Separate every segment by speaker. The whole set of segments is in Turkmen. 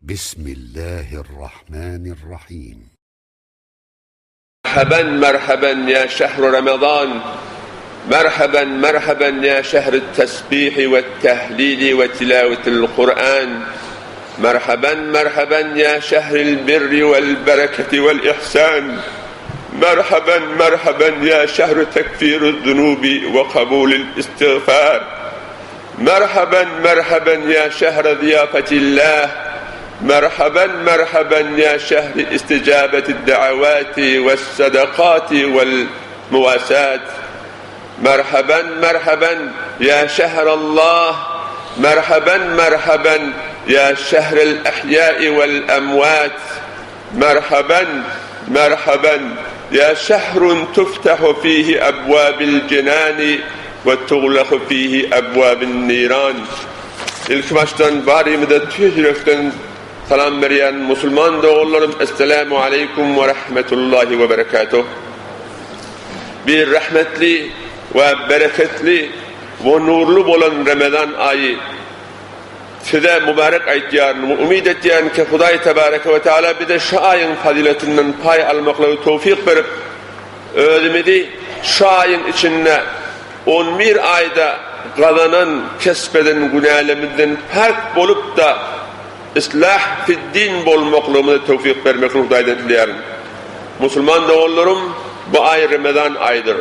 Speaker 1: Bismillahirrahmanirrahim.
Speaker 2: Merheben merheben ya şehru Ramazan Merheben merheben ya şehri tesbihi ve tehlili ve tilavetil Kur'an Merheben merheben ya şehril birri vel bereketi vel ihsan Merheben merheben ya şehru tekfirü zunubi ve kabulil istiğfar Merheben merheben ya şehre ziyafetillah Merheben merheben ya şehri isticabeti da'avati ve sadakati vel muvasat Merheben merheben ya şehrallah Merheben merheben ya şehrel ehyai vel emvat Merheben merheben ya şehrun tuftahu fihi ebvabil cinani we tuglaku fihi ebvabin niran Ilki başdan barymyza tüýs ýürekden salam berýän musulman doganlarym Esselamu aleýkum we rahmetullahi we berekatuh Bir rahmetli we bereketli we nurly bolan Remezan aýy Size mübärek aýtýaryn we umyt etýärin ki, Hudaý Tebareke we Teala bize şu aýyň fazyletinden paý almaklygy towfyk berip, özümizi şu aýyň içinde on bir aýda gazanan, kesp eden günälerimizden päk bolup-da, islah fid-din bolmaklygymyza towfyk bermekini Hudaýdan dileýärin. Musulman doganlarym, bu aý Remezan aýydyr.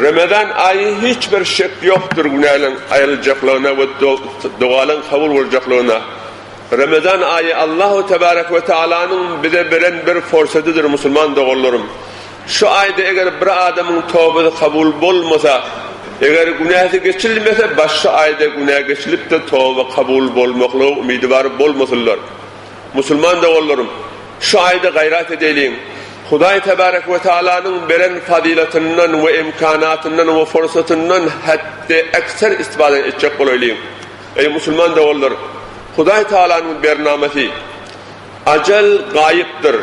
Speaker 2: Remezan aýy hiç bir şek ýokdur günäleň aýryljaklygyna we dogalaň kabul boljaklygyna. Remezan aýy Allahu tebarek we taalanyň bize beren bir forsatydyr musulman doganlarym. Şu aýda eger bir adamyň tobasy kabul bolmasa, eger günäsi geçilmese başga aýda günä geçilipde toba kabul bolmaklyga umydy bar bolmasynlar. Musulman doganlarym, şu aýda gaýrat edeýliň. Hudaý tebarek we taalanyň beren fazylatyndan we imkanatyndan we fursatyndan hetdi ekser istifada etjek bolaýlyň. Eý musulman doganlar, Hudaý taalanyň bernamasy ajal gaýypdyr.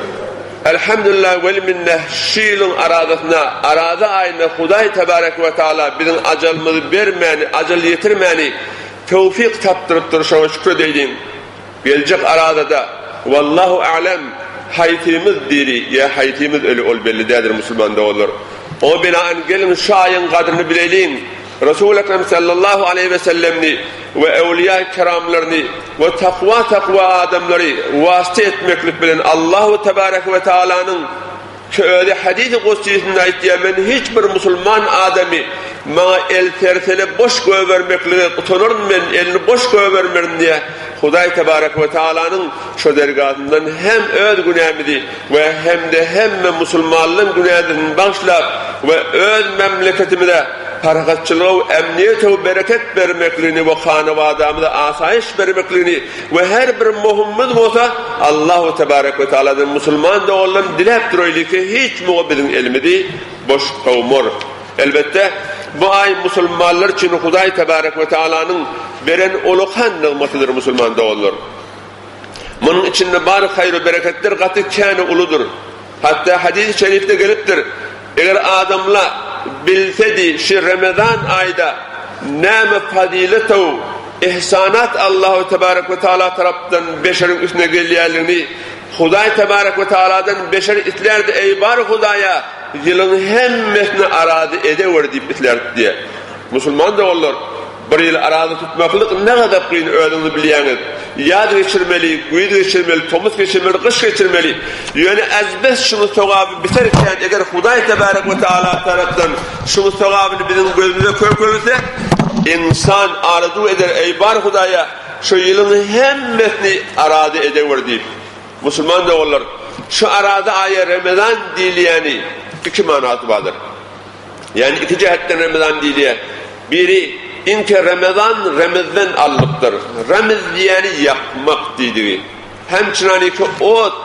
Speaker 2: Elhamdülillah wel minneh şu ýylyň arazasyna, araza aýyna Hudaý tebarek we taala biziň ajalymyzy bermäni, ajal ýetirmäni tewfik tapdyrypdyr, şoňa şükür edeýliň. Geljek arazada Wallahu a'lem haýsymyz diri ýa haýsymyz öli ol belli däldir musulman doganlar. Oňa binaen geliň şu aýyň gadryny bileýliň. Resul Ekrem sallallahu aleýhi we sellemni we öwliýa kiramlaryny we takwa takwa adamlary wasyta etmeklik bilen Allahu tebareke we taalanyň Ki özi hadysy kudsisinde aýtýar, Men hiç bir musulman adamy maňa el sersele boş goýbermeklige utanaryn men, elini boş goýbermerin diýýär. Hudaý tebarek we taalanyň şo dergasyndan hem öz günämizi we hem-de hemme musulmanlaryň günäsini bagyşlap we öz memleketimize parahatçylygy we emniýet we bereket bermekligini we hanabadamyza asaýyş bermekligini We her bir möhümimiz bolsa Allahu tebarek we taaladan musulman doganlarym diläp duraýly ki hiç muňa biziň elimizi boş kowmar. Elbetde bu aý musulmanlar üçin Hudaý tebarek we taalanyň beren ulakan nygmatydyr musulman doganlar. Munuň içinde bar haýr bereketler gaty käni uludyr. Hatda hadys-y şerifde gelipdir, Eger adamla bilsedi şu Remezan aýda näme fazylet-u ihsanat Allahu tebarek we taala tarapdan beşeriň üstüne gelýänligini Hudaý tebarek we taaladan beşer islärdi, Eý bar Hudaýa, ýylyň hemmesini arazy edewer diýip islärdi diýýär. Musulman doganlar! Bir ýyl araza tutmaklyk ne gadar kyn özüňiz bilýäňiz. Ýaz geçirmeli, güýz geçirmeli, tomus geçirmeli, gyş geçirmeli. Ýöne azbes şuň sogaby biterken eger Hudaý tebarek we taala tarapdan şuň sogabyny biziň gözümize kökelse, ynsan arzuw eder eý bar Hudaýa şu ýylyň hemmesini araza edewer diýip. Musulman doganlar, şu araza aýa Remezan diýilýäni iki manasy bardyr. Ýagny iki jähetden Remezan diýilýär. Biri, inki Remezan remizden alnypdyr. Remiz diýýäni ýakmak diýdigi. Hem çynanyky ot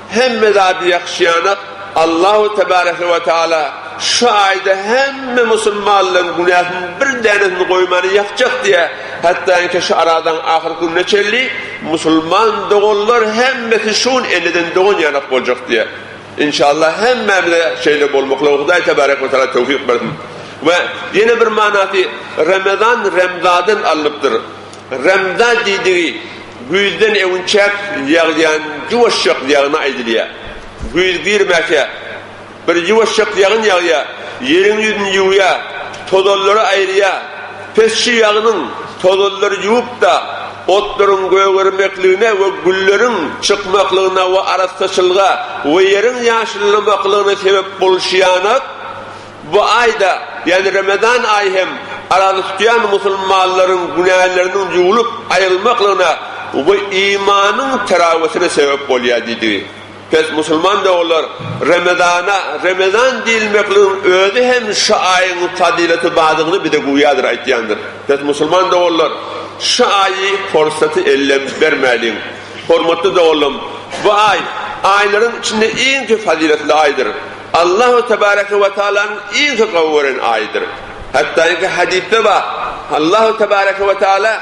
Speaker 2: hemme zady ýakşýanak Allahu tebareke we taala şu aýda hemme musulmanlaryň günäsini bir dänesini goýmany ýakjak diýýär. Hatda inki şu arazaň ahyrky gününe çenli musulman doganlar hemmesi şun elleden dogan ýanak boljak diýýär. Inşallah hemmämize şeýle bolmaklygy Hudaý tebarek we taala towfyk bersin. We ýene bir manasy Remezan Remzadan alnypdyr. Remza diýdigi. Güýzden öwünçäk ýagýan ýuwaşjak ýagyna aýdylýar. Güýz girmäkä, bir ýuwaşjak ýagyn ýagýar, ýeriň ýüzüni ýuwýar, tozanlary aýyrýar. Pes şu ýagynyň tozanlary ýuwup-da, otlaryň gögermekligine we gülleriň çykmaklygyna we arassaçylyga we ýeriň ýaşyllamaklygyna sebäp bolşy ýanak, Bu aýda, ýagny Remezan aýy hem araza tutýan musulmanlaryň günäleriniň ýuwlup aýrylmaklygyna we imanyň terawetine sebäp bolýar diýdigi. Pes musulman doganlar, Remezana Remezan diýilmekligiň özi hem şu aýyň fazileti bardygyny bize güwädir aýtýandyr. Pes musulman doganlar, şu aýy forsaty elden bermäliň. Hormatly doganlarym, bu aý aýlaryň içinde iň faziletli aýdyr. Allahu tebareke we taalanyň iň gowy gören aýydyr. Hatda indi hadysda bar, Allahu tebareke we taala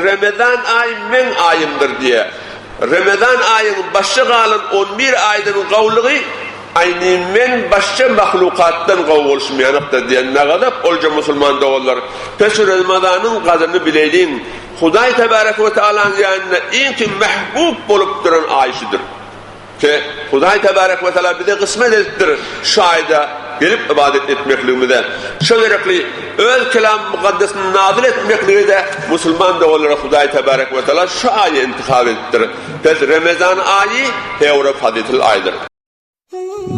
Speaker 2: Remezan aýy meň aýymdyr diýýär. Remezan aýyň başga galan on bir aýdan gowulygy aýny men başga mahlukatdan gowy bolşum ýanakdyr diýen nagazap olja musulman doganlar. Pes şu Remezanyň gadryny bileýliň. Hudaý tebareke we taalanyň ýanynda iň mähbub bolup duran aý şudur. Ki, Hudaý tebarek we taala bize gysmet edipdir şu aýda gelip ybadat etmekligimize. Şo gerekli öz Kelamy Mukaddesini nazyl etmeklige-de musulman doganlara Hudaý tebarek we taala şu aýy intihap edipdir. Pes Remezan aýy heora fazytl aýdyr.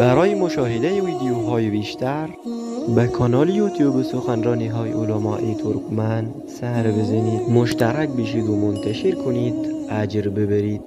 Speaker 3: برای مشاهده ویدیوهای بیشتر به کانال یوتیوب سخنرانی های علمای ترکمن سر بزنید مشترک بشید و منتشر کنید اجر ببرید.